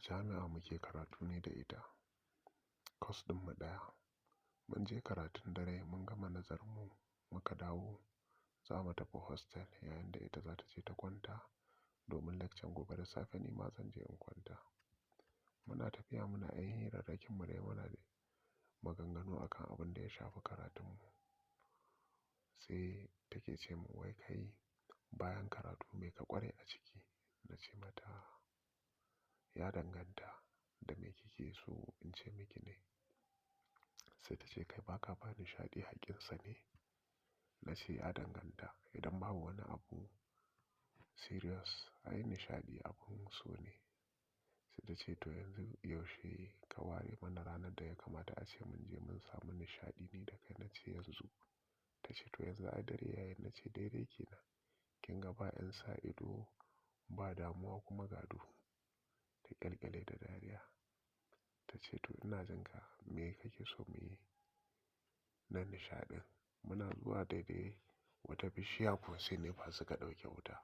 jami'a muke karatu ni da ita. Course ɗinmu ɗaya. Mun je karatun dare mun gama nazarinmu muka dawo za mu tafi hostel yayin da ita za ta je ta kwanta domin lecture gobe da safe ni ma zan je in kwanta. Muna tafiya muna yin hirarrakin mu dai muna da maganganu akan abin da ya shafi karatunmu. Sai take ce mun wai kai bayan karatu me ka ƙware a ciki? Na ce mata ya danganta da me kike so in ce miki ne. Sai ta ce kai baka ba nishaɗi haƙƙinsa ne? Na ce ya danganta idan babu wani abu serious ai nishaɗi abun so ne. Sai ta ce to yanzu yaushe ka ware mana ranar da ya kamata ace mun je mun samu nishaɗi ni da kai? Na ce yanzu. Ta ce to yanzu ai dare yayi. Na ce daidai ke nan. Kin ga ba 'yan sa ido ba damuwa kuma ga duhu. Ta ƙyalƙyale da dariya. Ta ce to ina jin ka me kake so muyi na nishaɗin? Muna zuwa daidai wata bishiya kuwa sai nepa suka ɗauke wuta.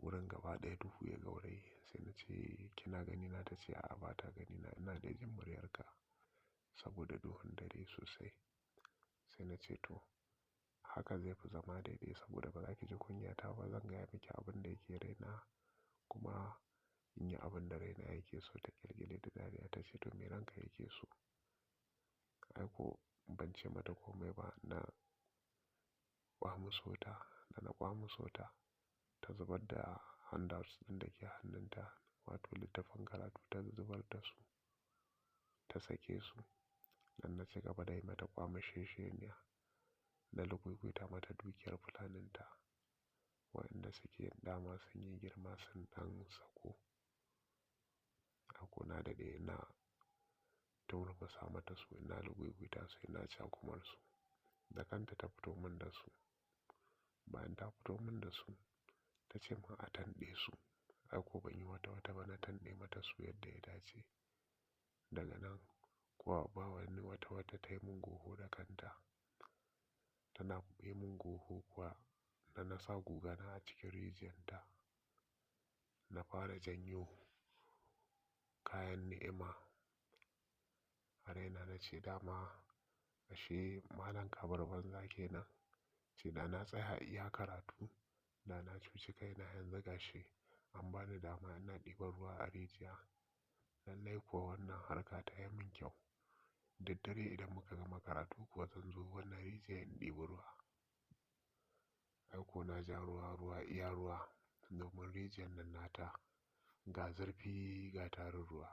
Wurin gaba ɗaya duhu ya gauraye. Sai na ce kina ganina? Ta ce a'a ba ta ganina. Ina dai jin muryarka saboda duhun dare sosai. Sai na ce to haka zai fi zama daidai saboda ba za ki ji kunyata ba. Zan gaya miki abin da yake raina kuma in yi abin da raina yake so. Ta ƙyalƙyale da dariya ta ce to me ranka yake so? Ai ko ban ce mata komai ba na ƙwamuso ta, da na ƙwamuso ta, ta zubar da handouts ɗin da ke hannunta wato littafan karatu ta zubar da su, ta sake su. Nan na ci gaba da yi mata ƙwamushesheniya na luguiguita mata dukiyar fulaninta waɗanda suke dama sun yi girma sun ɗan sako. Ai ko na daɗe ina turmusa mata su ina luguiguita su ina cakumar su. Da kanta ta fito mun da su. Bayan ta fito mun da su ta ce mun a tanɗe su. Ai ko ban yi wata wata ba na tanɗe mata su yadda ya dace. Daga nan kuwa ba wani wata wata ta yi mun goho da kanta. Tana yi mun goho kuwa da na sa gugana a cikin rijiyar ta. Na fara janyo kayan ni'ima. A raina na ce dama ashe malam kabar banza kenan. Ce da na tsaya iya karatu da na cuci kaina yanzu gashi an bani dama ina ɗiban ruwa a rijiya. Lallai kuwa wannan harka ta yi min kyau. Duk dare idan muka gama karatu kuwa zan zo wannan rijiya in ɗibi ruwa. Ai ko na ja ruwa ruwa iya ruwa domin rijiyar nan nata ga zurfi ga tarin ruwa.